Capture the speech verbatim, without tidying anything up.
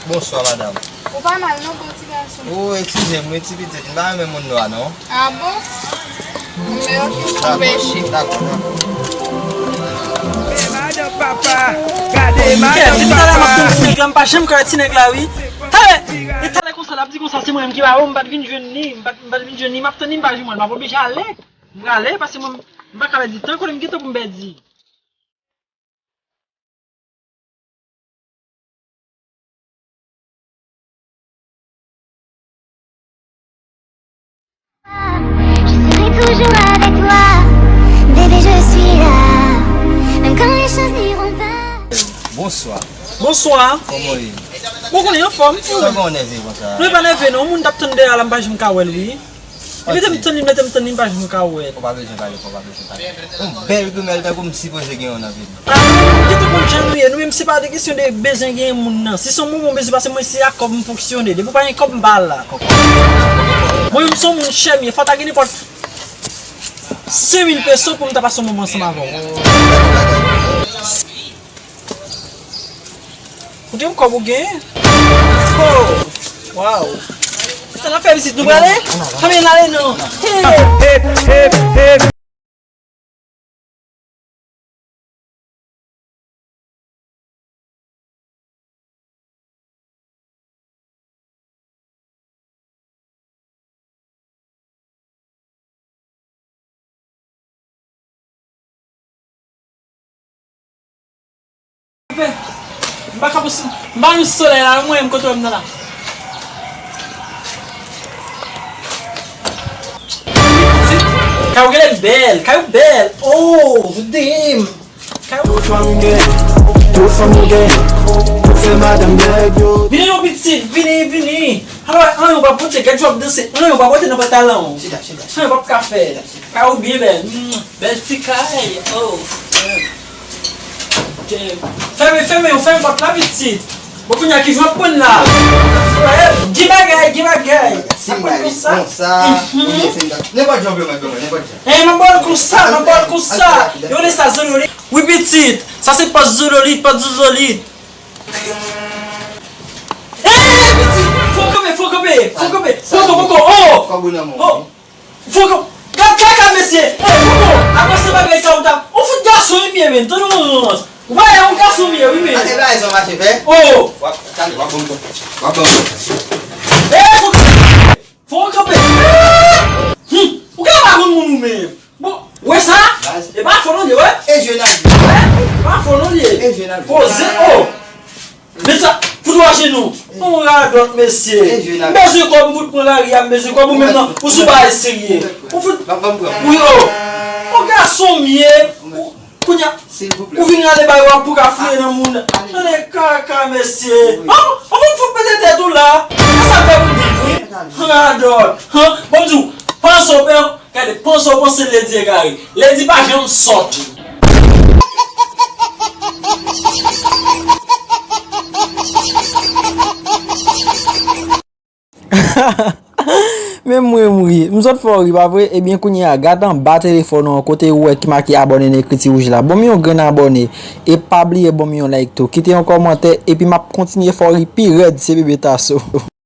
Bonswa, madanm. Ou pa mal non, bon ti gason. Ou eskize m, wi, ti pitit, m pa renmen moun nwa, non. Ah bon? Men ok, m anpeche. Dakò, dakò. Gade madanm papa, gade madanm papa. Depi talè m ap tann ti nèg la, m pa janm ka wè ti nèg la, wi. Talè, e talè konsa, l ap di konsa, se mwen menm ki ba yo, m pa t vin jwenn li, m pa t, m pa t vin jwenn li, m ap tann li, m pa jwenn mwen, m ap oblije ale. M prale, paske mwen, m pa ka pèdi tan, kote m gentan pou m pèdi. Je serai toujours avec toi, bébé, je suis là. Même quand les choses n'iront pas. Bonswa. Bonswa. Kòman w ye? Bon, konnen anfòm. Sa fè w nève konsa? Non, e pa nève non, moun t ap tann dèyè la, m pa janm ka wè l, wi. Li mete m tann li, mete m tann li, m pa janm ka wè l. Ou pa bezwen pale, ou pa bezwen pale. Yon bèl grimèl tankou m sipoze gen yon nan vi m. Ah, nou gentan konn jan nou ye. Nou menm se pa de kesyon de bezwen gen moun nan. Si se yon moman w bezwen pase, mwen se ak kòb m fonksyone. Depi w pa gen kòb, m pa la. Mwen menm se yon moun chè m ye. Fò w ta gen nenpòt senk mil peso pou m ta pase yon moman ansanm avè w. Kote m kòb ou gen? Oh! Waw! Sa n ap fè pitit, nou prale? Anben n ale non. Hey! M pa ka pou m pa nan solèy la, mwen menm kote w wè m nan la. Kay ou genlè bèl, kay ou bèl. Oh, damn. Kay ou. Tout fanm gen, tout fanm gen, tout se madanm nèg yo. Vini non pitit, vini, vini. Alò, anyen w p ap pote, gad jan w ap danse. Anyen w p ap pote nan pantalon. Chita, chita. Anyen w p ap ka fè. Kay ou byen bèl. Mm, bèl ti kay. Oh. Fèmen, fèmen, ou fèmen pòt la pitit. Bon, kounye a ki jan w ap pran la? Gen bagay, gen bagay. N ap pran konsa. Konsa, ou gen se nenpòt jan w vle mwen fè mwen, nenpòt jan. Eh, m ap ba w l konsa, m ap ba w l konsa. Yo rele sa zozolit. Wi pitit, sa se pòz zozolit, pòz zozolit. Eh, pitit, fò w kanpe, fò w kanpe, fò w kanpe. Poko, poko, oh! Kòb ou nan men w. Oh! Fouco, gad kaka mesye. Ey Fouco, apre se bagay sa ou ta, ou fout gason wi m ye menm, tande yon rans. Ou pa wè yon gason m ye wi men. Gade bagay sa w mache fè. Oh. W ap, tande, w ap ban m kòb. W ap ban m kòb. Ey Fouco, fò w kanpe. Hum, ou ka pa konn moun ou menm. Bon, ou wè sa? E pa fò non li ye, wè. E je n a je. E pa fò non li ye. E je n a je. Poze, oh. Men sa, fout ou ajenou. Yon radòt mesye. M bezwen kòb, m fout pran lari a, m bezwen kòb ou menm nan. Ou sou bagay serye. Ou fout. Wi o. Yon gason m ye. Kounye a, ou vin rale bagay w ap pou ka fouye nan moun. Tande kaka mesye. An, an fout fout mete tèt ou la. Se sa m fè pou m viv wi. Radòt. Bon m di w, panse w pè. Gade, panse w panse Lady egare. Lady pa janm sòt. Men mwen m ri. M sot fè w ri, pa vre? Ebyen, kounye a, gad anba telefòn ou an, kote ou wè ki make abòne nan ekriti wouj la. Ban m yon grenn abòne. E pa bliye ban m yon like tou. Kite yon kòmantè, epi m ap kontinye fè w ri pi rèd, se Bebe Tasso.